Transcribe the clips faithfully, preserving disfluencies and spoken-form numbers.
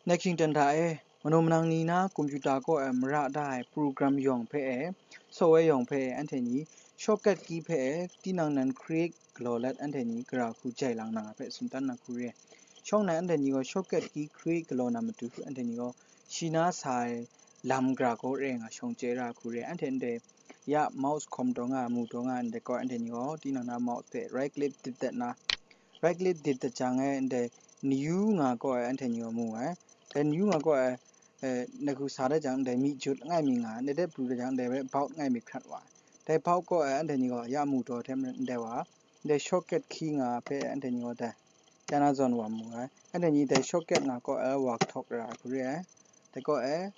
Nehkington hta e, manu manang ni na computer kaw e mara da ai program yawng hpe e, software yawng hpe e, anhte ni shortcut key hpe e, tinang nan create galaw let anhte ni gara hku jai lang na hpe tsun dan na hku re ai. Shawng nnan anhte ni gaw shortcut key create galaw na matu, anhte ni gaw shi na sa ai lam gara gaw re nga shawng chye ra hku re ai. Anhte ndai ya mouse hkawm taw nga, mu taw nga, ndai kaw anhte ni gaw tinang na mouse hte right click dip dat na, right click dip dat jang e, ndai new nga kaw e anhte ni gaw mu ai. Dai new nga kaw e, eh, nehku sa dat jang, ndai mi jut langai mi nga, ndai de pru dat jang, ndai bai about langai mi hkrat wa ai. Dai about kaw e anhte ni gaw ya mu taw hte maren ndai wa, ndai shortcut key nga hpe anhte ni gaw dai ya na zawn wa mu ai. Anhte ni dai shortcut nga kaw e wa kahtawk ra hku re ai. Dai kaw e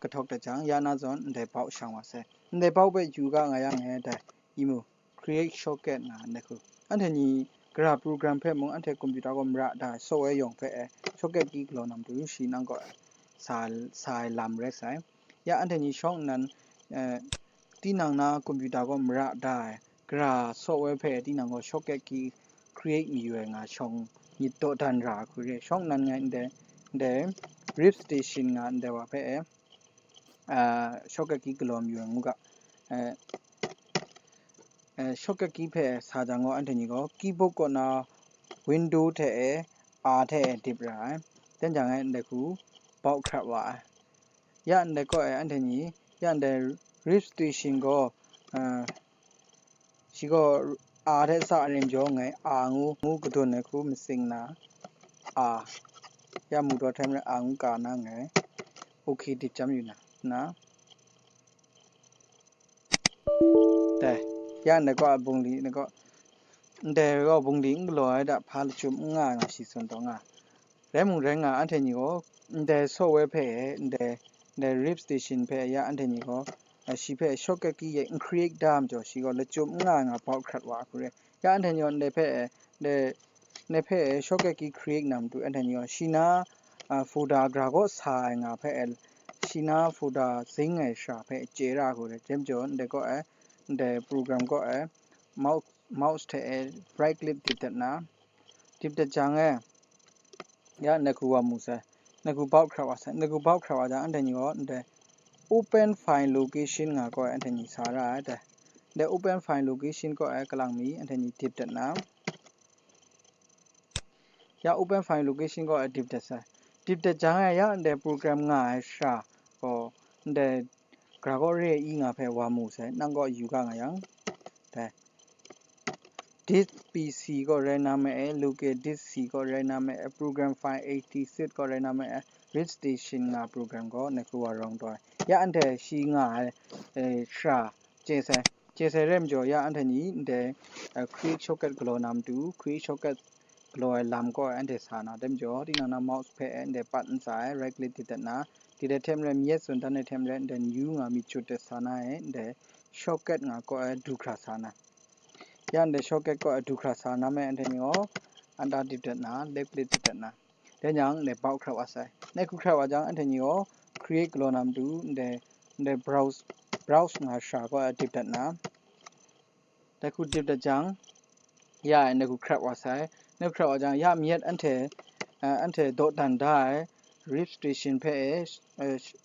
kahtawk dat jang, ya na zawn ndai about shang wa sai. Ndai about hpe yu ga nga yang e dai, i mu, create shortcut nga ndai hku. Anhte ni gara program hpe mung, anhte computer gaw mara da ai software yawng hpe e, shortcut key galaw na matu shi nang kaw e sa, sa ai lam rai sai. Ya anhte ni shawng nnan, eh, tinang na computer gaw mara da ai gara software hpe tinang gaw shortcut key create mayu ai nga shawng myit dawdan ra ai hku re. Shawng nnan ngai ndai, ndai RipStation nga ndai wa hpe e, ah, shortcut key galaw mayu ai ngu ga. Eh, eh, shortcut key hpe sa jang gaw, anhte ni gaw keyboard kaw na window hte e, R hte e dip ra ai. Dan jang e, ndai hku about hkrat wa ai. Ya ndai kaw e, anhte ni, ya ndai RipStation gaw, eh, shi gaw R hte sa ai rim jaw ngai, R ngu, ngu kadun ai hku matsing na, R, ya mu taw hte maren R ngu ka na ngai, OK dip chyam yu na, na. Dai, ya ndai kaw a bungli, ndai kaw, ndai gaw bungli n galaw ai da, hpa lachyum n nga ai nga shi tsun taw nga. Rai mung rai nga, anhte ni gaw ndai software hpe, ndai, ndai RipStation hpe ya anhte ni gaw, eh, shi hpe shortcut key e n create da majaw, shi gaw lachyum n nga ai nga about hkrat wa hku re. Ya anhte ni gaw ndai hpe, eh, ndai, ndai hpe, eh, shortcut key create na matu, anhte ni gaw shi na, ah, folder gara kaw sa ai nga hpe, eh, shi na folder zing ai shara hpe chye ra hku re. Dai majaw, ndai kaw e, ndai program kaw e, mouse, mouse hte e right click dip dat na, dip dat jang e, ya, nehku wa mu sai, nehku about hkrat wa sai, nehku about hkrat wa jang, anhte ni gaw ndai open file location nga kaw e anhte ni sa ra ai dai. Ndai open file location kaw e kalang mi anhte ni dip dat na, ya open file location kaw e dip dat sai. Dip dat jang e, ya ndai program nga ai shara gaw ndai gara kaw re ai i nga hpe wa mu sai, nang kaw yu ga nga yang, dai, disk B C kaw rai na ma e, local disk C kaw rai na ma e, program file eighty-six kaw rai na ma e, RipStation nga program gaw nehku wa rawng taw ai. Ya anhte shi nga ai, eh, shara chye sai. Chye sai rai majaw, ya anhte ni ndai, eh, create shortcut galaw na matu, create shortcut galaw ai lam kaw e anhte sa na, dai majaw, tinang na mouse hpe e ndai pat n sa ai, right click dip dat na, dip dat hte maren, mi yet tsun dan ai hte maren, ndai new nga mi jut dat sa na e, ndai shortcut nga kaw e du hkra sa na. Ya ndai shortcut kaw e du hkra sa na me, anhte ni gaw, anta dip dat na, left click dip dat na. Dai yang, ndai about hkrat wa sai. Nehku hkrat wa jang, anhte ni gaw create galaw na matu, ndai, ndai browse, browse nga shara kaw e dip dat na. Dai hku dip dat jang, ya e nehku hkrat wa sai. Nehku hkrat wa jang, ya mi yet anhte, eh, anhte dawdan da ai RipStation hpe e, eh, sh-,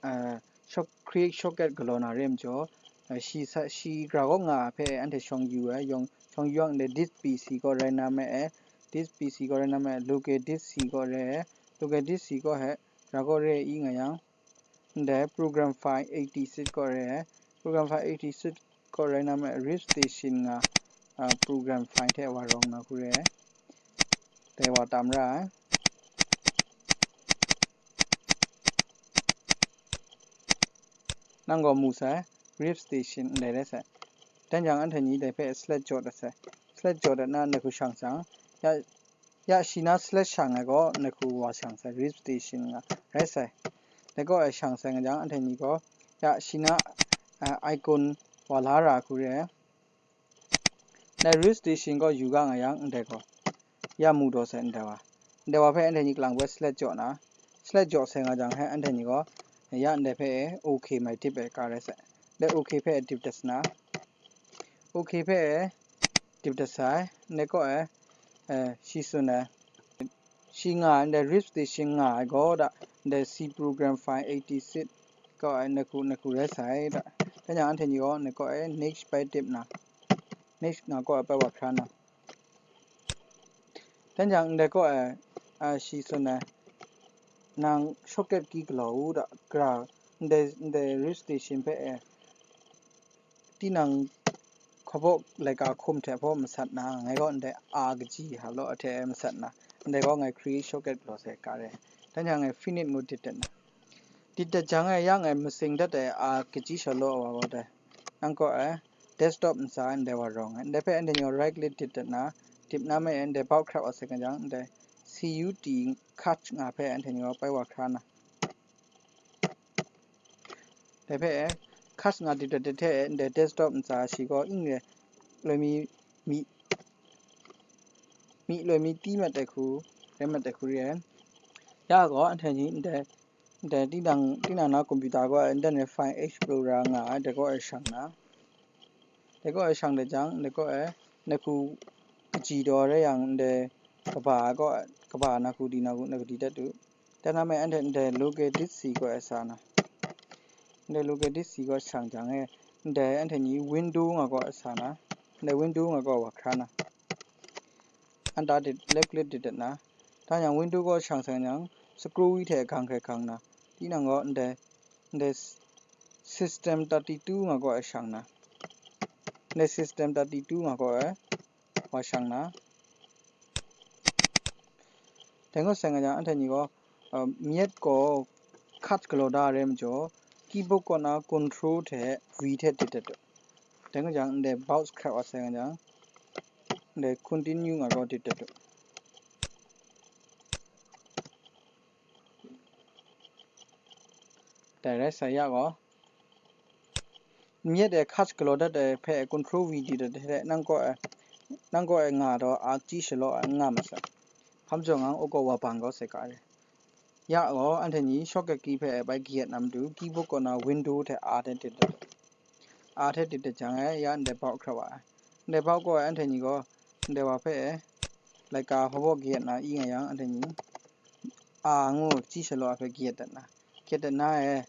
eh, short, create shortcut galaw na re majaw, eh, shi sa, shi gara kaw nga ai hpe anhte shawng yu ai, yawng, shawng yu yang ndai disk B C kaw rai na ma e, disk B C kaw rai na ma e, local disk C kaw rai ai, local disk C kaw hpe gara kaw re ai i nga yang, ndai program file eighty-six kaw rai ai, program file eighty-six kaw rai na ma e, RipStation nga, ah, program file hte wa rawng na hku re ai. Dai wa tam ra ai. Nang gaw mu sai, RipStation ndai rai sai. Dan yang anhte ni dai hpe select jaw dat sai. Select jaw dat na nehku shang sai. Ya, ya shi na select shang ai gaw nehku wa shang sai, RipStation nga rai sai. Dai kaw e shang sai nga jang, anhte ni gaw ya shi na, ah, icon wa la ra hku re ai. Ndai RipStation kaw yu ga nga yang, ndai gaw ya mu daw sai, ndai wa. Ndai wa hpe anhte ni kalang bai select jaw na, select jaw sai nga jang he, anhte ni gaw ya ndai hpe OK mai dip ai ka rai sai. Ndai OK hpe dip dat sai na, OK hpe dip dat sai, ndai kaw e, eh, shi tsun ai, shi nga ai, ndai RIP station nga ai gaw da, ndai C program file eighty-six kaw ai, nai hku, nai hku rai sai da. Tingnan anhte ni gaw, nai kaw ai, next bai tip na, next nga kaw ai, bai wa hkra na. Tingnan ndai kaw ai, a, shi tsun ai, nang shortcut key galaw u da, gra, ndai, ndai RIP station hpe e, tinang hkawbawk laika hkum hte hpaw masat na, ngai gaw ndai a kaji ha law ahte masat na, ndai gaw ngai create shortcut galaw sai ka re. Tingnan ngai finish ngu dit dat na. Dit dat jang e, ya ngai masing dat ai a kaji sha law wa gaw dai. Nang kaw ai desktop ntsa ndai wa rawng ai. Ndai hpe anhte ni gaw right click dit dat na, tip na me ndai bau hkrap wa sai kan jang, ndai C U T cut nga hpe anhte ni gaw bai wa hkra na. Dai hpe, cut nga dit dat hte, ndai desktop ntsa shi gaw, ing re, loi mi, mi, mi loi mi ti mat ai hku, rai mat ai hku re ai. Ya gaw, anhte ni, ndai, ndai tinang, tinang na computer gaw, ndai file explorer nga ai, dai gaw e shang na. Dai gaw e shang dat jang, dai gaw e, nai hku kaji daw rai yang, ndai kaba gaw, kaba nai hku di, nai hku, nai hku di dat u. Tingnan me anhte ndai local disk C gaw e sa na. Ndai local disk C gaw shang jang e, ndai anhte ni window nga gaw e sa na. Ndai window nga gaw wa hkra na. Enter dit, left click dit dat na. Tingnan window gaw shang sai jang, scroll wheel hte gang hkrai gang na. Tinang gaw ndai, ndai system thirty-two nga gaw e shang na. Ndai system thirty-two nga gaw e wa shang na. Dai ngut sai nga jang, anhte ni gaw, uh, myit gaw cut galaw da ai rai majaw, keyboard kaw na control hte V hte dit dat u. Dai nga jang, ndai bau hkrap wa sai nga jang, ndai continue nga gaw dit dat u. Dai rai sai ya gaw, myit e cut galaw dat ai hpe control V dit dat hte nang kaw e, nang kaw e nga daw a kaji sha law ai n nga masai. Hkam jawng ang u gaw wa bang kau sai ka re. Ya gaw, anhte ni shortcut key hpe bai kayat na matu, keyboard kaw na window hte a hte dit dat u. A hte dit dat jang e, ya ndai bau hkrap wa ai. Ndai bau gaw e anhte ni gaw, ndai wa hpe laika hkawbawk kayat na i nga yang, anhte ni a ngu kaji sha law ai hpe kayat dat na. Kayat dat na e,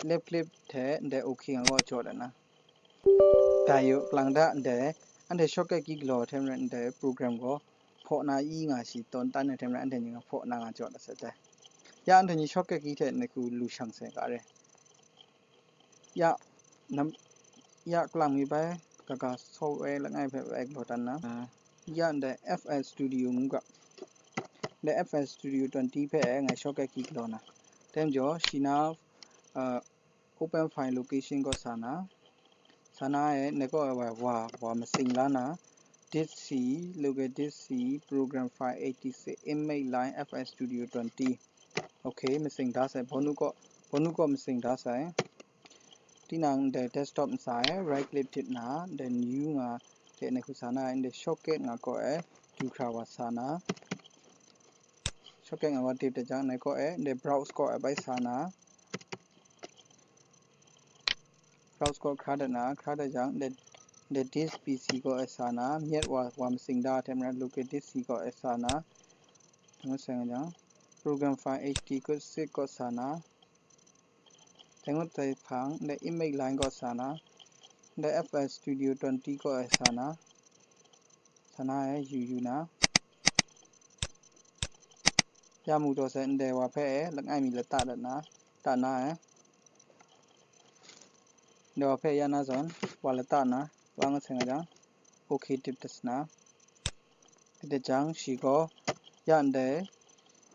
left click hte ndai OK nga gaw jaw dat na. Dai yu, lang da ndai, anhte shortcut key galaw hte maren ndai program gaw hpaw na i nga shi tawn tan ai hte maren anhte ni nga hpaw na nga jaw dat sai dai. Ya anhte ni shortcut key hte nai hku lu shang sai ka re. Ya, nam, ya kalang mi bai, kaga software langai hpe bai galaw dan na. Ah, ya ndai F L Studio ngu ga. Ndai F L Studio twenty hpe ngai shortcut key galaw na. Dai majaw, shi na, ah, open file location kaw sa na. Sa na e, nai kaw e wa, wa, wa masing la na. Disk C, local disk C, program file eighty-six, image line, F L Studio twenty. Ok, masing da sai, bawnu kaw, bawnu kaw masing da sai. Tinang ndai desktop ntsa e, right click dit na, then new nga, hte nai hku sa na, ndai shortcut nga kaw e, du hkra wa sa na. Shortcut nga wa dip dat jang, nai kaw e, ndai browse kaw e bai sa na. Browse kaw hkra dat na, hkra dat jang, ndai, ndai disk P C kaw e sa na, myit wa, wa masing da, hte maren local disk C kaw e sa na. Ngu sai nga jang, program file H D kaw sit kaw sa na. Dai ngut dai hpang, ndai image line kaw sa na, ndai F L Studio twenty kaw e sa na, sa na e yu yu na. Ya mu taw sai, ndai wa hpe e langai mi lata dat na, ta na e. Ndai wa hpe ya na zawn, wa lata na, wa nga sai nga jang, ok dip dat na. Dip dat jang, shi gaw, ya ndai,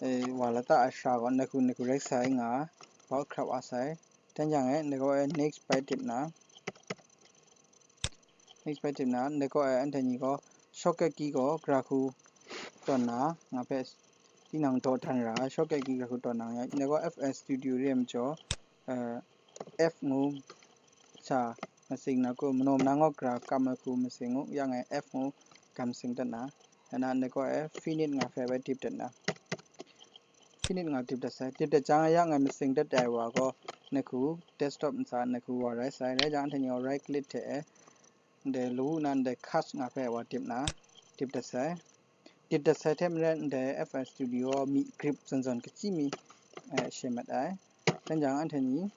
e, wa lata ai sha gaw, nai hku nai hku rai sai nga, bau hkrap wa sai. Dai jang e, nai gaw e next bai dip na. Next bai dip na, nai gaw e anhte ni gaw shortcut key gaw gara hku tawn na, nga hpe tinang daw dan ra ai, shortcut key gara hku tawn na, nai gaw F L Studio re ai majaw, eh, F ngu sa masing na ku, manaw manang gaw gara kam ai hku masing u, ya ngai F ngu gam sing dat na, nna nai gaw e finish nga hpe bai dip dat na. Finish nga dip dat sai. Dip dat jang, ya ngai masing dat ai wa gaw, nai hku desktop ntsa nai hku wa rai sai. Rai jang, anhte ni gaw right click hte e, ndai lawu na ndai cut nga hpe wa dip na, dip dat sai. dip dat sai hte maren ndai F L Studio myi grip zawn zawn kachyi mi, eh, she mat ai. Dan jang anhte ni,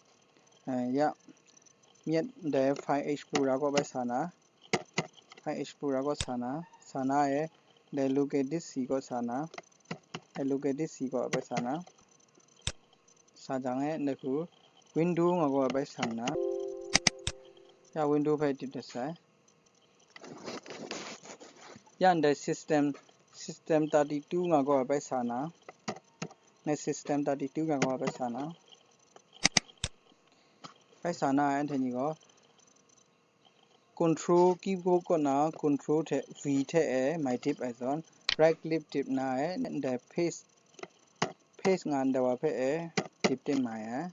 eh, ya, myit ndai File Explorer kaw bai sa na, File Explorer kaw sa na, sa na e, ndai Local Disk C kaw sa na, ndai Local Disk C kaw bai sa na, sa jang e, ndai hku Window nga kaw bai sa na, ya Window hpe dip dat sai. Ya ndai system, system thirty-two nga gaw bai sa na, ne system thirty-two nga gaw bai sa na, bai sa na ai anhte ni gaw control keyboard kaw na control hte V hte e mai dip ai zawn, right click dip na e ndai paste, paste nga ndai wa hpe e dip tim mai ai.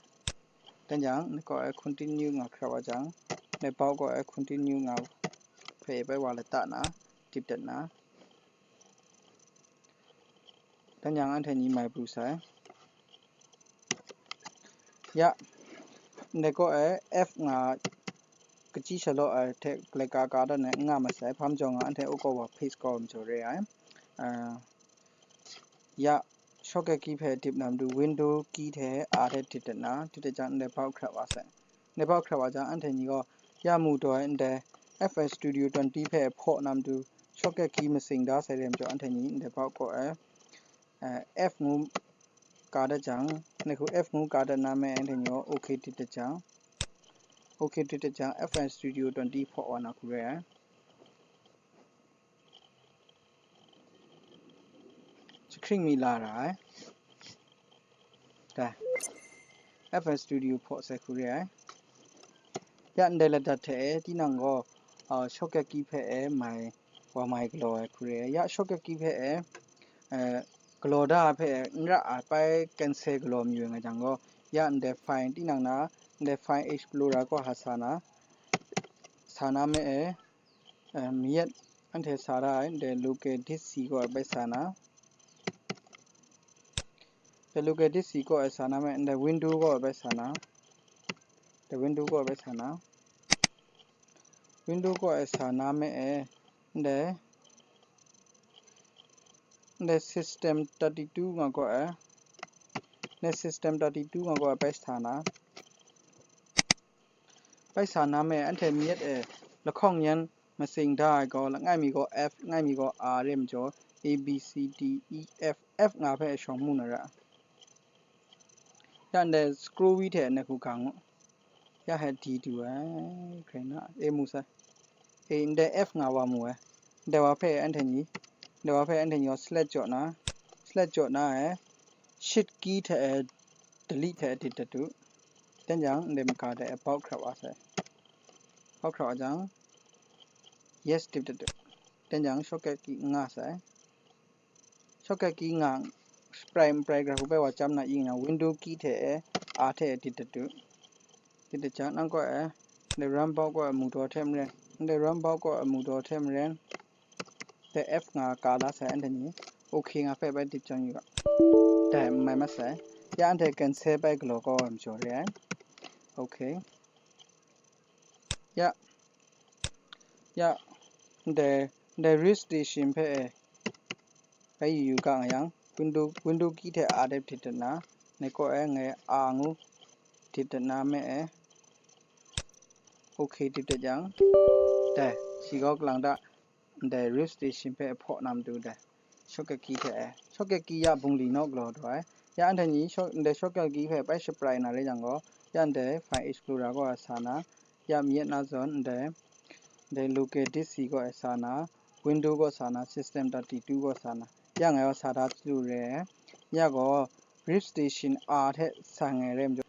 Dan jang, ndai kaw e continue nga hkra wa jang, ndai bau kaw e continue nga hpe bai wa lata na, dip dat na. Dan jang anhte ni mai pru sai. Ya, ndai kaw e F nga kachyi shalawk ai hte galai ka ka dat na n nga masai, hpa majaw nga anhte u kaw wa paste kaw majaw re ai. Ah, ya, shortcut key hpe dip na matu Window key hte R hte dip dat na, dip dat jang ndai bau hkra wa sai. Ndai bau hkra wa jang anhte ni gaw ya mu taw ai ndai F L Studio twenty hpe hpaw na matu shortcut key masing da sai re majaw anhte ni ndai bau kaw e, eh, F ngu ka dat jang, ndai hku F ngu ka dat na me anhte ni gaw OK dip dat jang, OK dip dat jang F L Studio twenty hpaw wa na hku re ai. Jahkring mi la ra ai. Dai, F L Studio hpaw sai hku re ai. Ya ndai ladat hte e, tinang gaw, ah, shortcut key hpe e mai, wa mai galaw ai hku re ai. Ya shortcut key hpe e, eh, galaw da ai hpe e, n ra ai bai cancel galaw mayu ai nga jang gaw, ya ndai file tinang na, ndai File Explorer kaw ha sa na, sa na me e, eh, myit anhte sa ra ai, ndai Local Disk C kaw e bai sa na, ndai Local Disk C kaw e sa na me, ndai Window kaw e bai sa na, ndai Window kaw e bai sa na, Window kaw e sa na me e, ndai, ndai System thirty-two nga kaw e, ndai System thirty-two nga kaw e bai sa na, bai sa na me, anhte myit e lahkawng yan masing da ai gaw, langai mi gaw F, langai mi gaw R re majaw, A, B, C, D, E, F, F nga hpe shawng mu na ra. Ya ndai scroll wheel hte ndai hku gang u. Ya hte D du ai, hkrai na, A mu sai. E, ndai F nga wa mu ai. Ndai wa hpe anhte ni, ndai wa hpe anhte ni gaw select jaw na, select jaw na e, Shift key hte e, Delete hte e dip dat u. Dan jang, ndai maka hte e bau hkra wa sai. Bau hkra wa jang, Yes dip dat u. Dan jang, shortcut key nga sai. Shortcut key nga, spray, spray gra hku bai wa chyam na i nga, Window key hte e, R hte e dip dat u. Dip dat jang, nang kaw e, ndai run bau kaw e mu daw hte maren, ndai run bau kaw e mu daw hte maren, dai F nga ka la sai anhte ni, OK nga hpe bai dip chyam yu ga. Dai n mai mat sai. Ya anhte cancel bai galaw kau ai majaw re ai. OK. Ya, ya, ndai, ndai Risk Station hpe e, bai yu yu ga nga yang, Window, Window key hte R hte dip dat na, ndai kaw e ngai R ngu dip dat na me e, OK dip dat jang, dai, shi kau kalang da, ndai Risk Station hpe hpaw na matu dai, shortcut key hte e, shortcut key ya bungli naw galaw daw ai. Ya anhte ni short-, ndai shortcut key hpe bai shaprai na rai jang gaw, ya ndai File Explorer kaw sa na, ya myit na zawn ndai, ndai Local Disk C kaw sa na, Window kaw sa na, System thirty-two kaw sa na, ya ngai gaw sa da chyu re ai. Ya gaw Risk Station R hte sa ngai re majaw,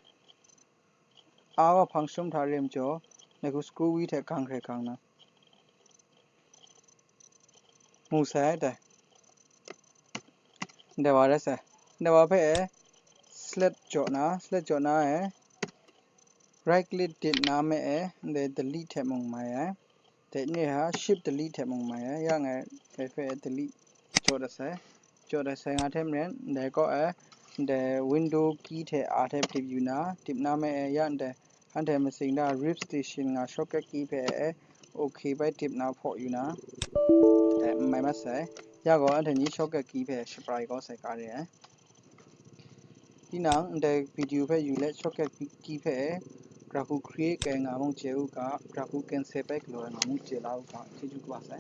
R gaw hpang shum hta re majaw, ndai hku scroll wheel hte gang hkrai gang na. Mu sai dai. Ndai wa rai sai. Ndai wa hpe e, select jaw na, select jaw na e, right click dip na me e, ndai delete hte mung mai ai. Dai ni ha, shift delete hte mung mai ai. Ya ngai, dai hpe delete jaw dat sai. Jaw dat sai nga hte maren, ndai kaw e, ndai Window key hte R hte dip yu na, dip na me e, ya ndai, anhte masing da Risk Station nga shortcut key hpe e, OK bai dip na hpaw yu na, dai n mai mat sai. Ya gaw, anhte ni shortcut key hpe shaprai kau sai ka re ai. Tinang, ndai video hpe yu let, shortcut key hpe, gara hku create kai nga mung chye u ga, gara hku cancel bai galaw ai nga mung chye la u ga, chyeju kaba sai.